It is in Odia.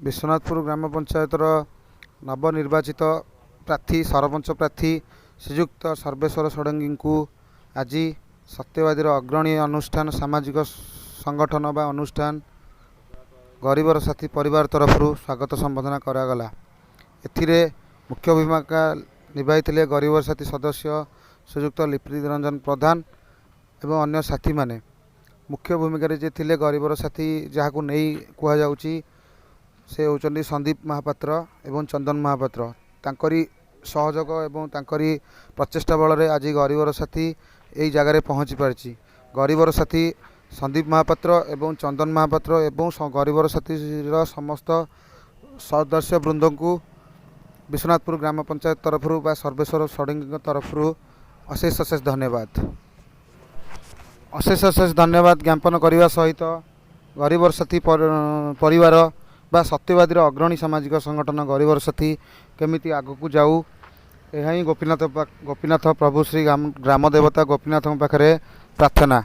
ବିଶ୍ୱନାଥପୁର ଗ୍ରାମ ପଞ୍ଚାୟତର ନବନିର୍ବାଚିତ ପ୍ରାର୍ଥୀ, ସରପଞ୍ଚ ପ୍ରାର୍ଥୀ ଶ୍ରୀଯୁକ୍ତ ସର୍ବେଶ୍ୱର ଷଡ଼ଙ୍ଗୀଙ୍କୁ ଆଜି ସତ୍ୟବାଦୀର ଅଗ୍ରଣୀ ଅନୁଷ୍ଠାନ, ସାମାଜିକ ସଂଗଠନ ବା ଅନୁଷ୍ଠାନ ଗରିବର ସାଥୀ ପରିବାର ତରଫରୁ ସ୍ୱାଗତ ସମ୍ବର୍ଦ୍ଧନା କରାଗଲା। ଏଥିରେ ମୁଖ୍ୟ ଭୂମିକା ନିଭାଇଥିଲେ ଗରିବର ସାଥୀ ସଦସ୍ୟ ଶ୍ରୀଯୁକ୍ତ ଲିପି ରଞ୍ଜନ ପ୍ରଧାନ ଏବଂ ଅନ୍ୟ ସାଥୀମାନେ। ମୁଖ୍ୟ ଭୂମିକାରେ ଯିଏ ଥିଲେ, ଗରିବର ସାଥୀ ଯାହାକୁ ନେଇ କୁହାଯାଉଛି, ସେ ହେଉଛନ୍ତି ସନ୍ଦୀପ ମହାପାତ୍ର ଏବଂ ଚନ୍ଦନ ମହାପାତ୍ର। ତାଙ୍କରି ସହଯୋଗ ଏବଂ ତାଙ୍କରି ପ୍ରଚେଷ୍ଟା ବଳରେ ଆଜି ଗରିବର ସାଥୀ ଏଇ ଜାଗାରେ ପହଞ୍ଚି ପାରିଛି। ଗରିବର ସାଥୀ ସନ୍ଦୀପ ମହାପାତ୍ର ଏବଂ ଚନ୍ଦନ ମହାପାତ୍ର ଏବଂ ଗରିବର ସାଥୀର ସମସ୍ତ ସଦସ୍ୟ ବୃନ୍ଦଙ୍କୁ ବିଶ୍ୱନାଥପୁର ଗ୍ରାମ ପଞ୍ଚାୟତ ତରଫରୁ ବା ସର୍ବେଶ୍ୱର ଷଡ଼ଙ୍ଗୀଙ୍କ ତରଫରୁ ଅଶେଷ ଅଶେଷ ଧନ୍ୟବାଦ, ଅଶେଷ ଅଶେଷ ଧନ୍ୟବାଦ ଜ୍ଞାପନ କରିବା ସହିତ ଗରିବର ସାଥୀ ପରିବାର ବା ସତ୍ୟବାଦୀର ଅଗ୍ରଣୀ ସାମାଜିକ ସଂଗଠନ ଗରିବର ସାଥୀ କେମିତି ଆଗକୁ ଯାଉ, ଏହା ହିଁ ଗୋପୀନାଥ ପ୍ରଭୁ ଶ୍ରୀ ଗ୍ରାମ ଦେବତା ଗୋପୀନାଥଙ୍କ ପାଖରେ ପ୍ରାର୍ଥନା।